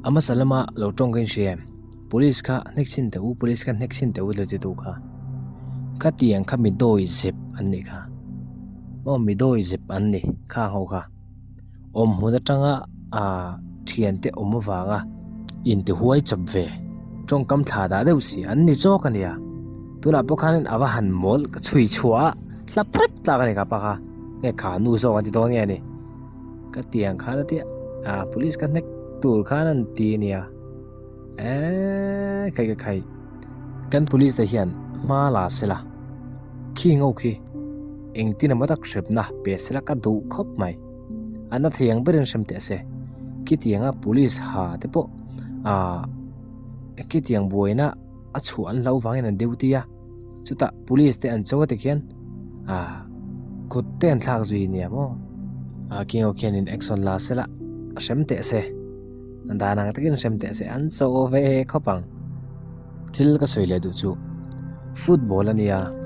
A hmasa lama lo tawng ka inhria em? Police kha hnek chhin teh u, police kha hnek chhin teh u lo ti tu kha. Khatiang kha mi dawi zep an nih kha. Maw mi dawi zep an ni kha ang ho kha. Awm hmun atanga ah thiante awm avanga intihuai chawp ve tawngkam thla dah deuh si an ni chawk a nia. Tunah pawh khanin a va han mawl ka chhui chhuah a hlap rep tlak a ni ka pa kha nge kha nu zawk an ti dawn nge a ni. Ka tiang khan a tia ah police ka hnek tur khan an ti a nia eeee khai ka khai kan police te hian hma la sela khi ngo khi engtin emaw tak hrepna pe sela ka duh khawp mai a na thei ang berin hrem teh se khitianga police ha te pawh ah khitiang buaina a chhuah an hlau vangin an duty a chutah police te an cho a tikhian ah kut te an thlak zui nia maw ah king ho khianin action la sela a hrem teh se dan ang takin hrem teh se an cho ve khawp ang thil ka sawi leh duh chu football a nia.